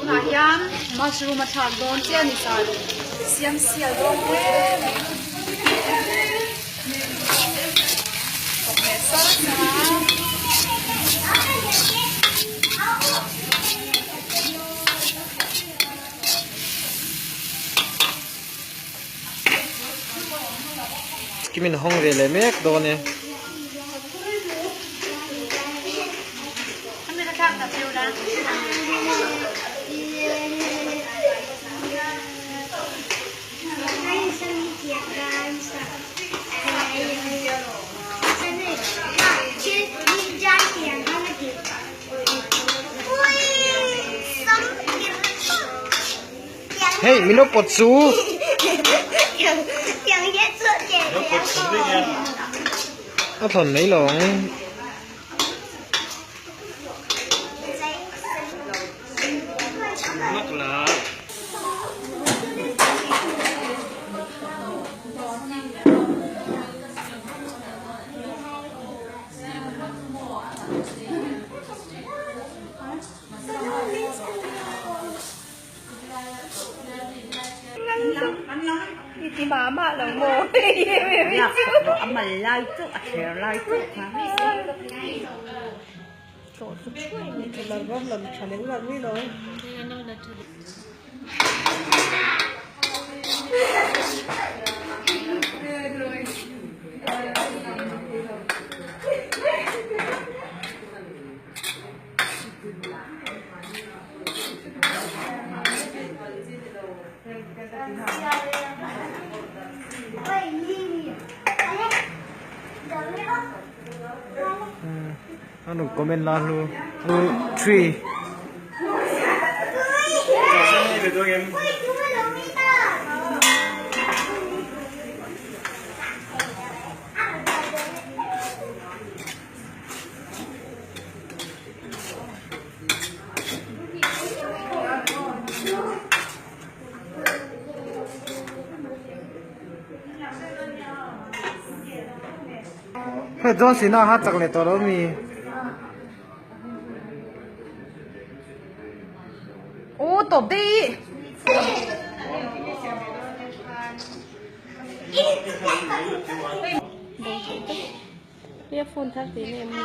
Tunah hian mushroom a thlak dawn chiah a ni sar siam sial dawn hle mai chawhmeh sar sar a. Kimin hawng ve leh mek dawn e. Hei min lo pawt su. A thlawn mai lo ang. Ano comment la hlu 2 3 Hei John Cena kha chak leh tawh lo mi. Aw tawp daih. Earphone thar tih na em ni?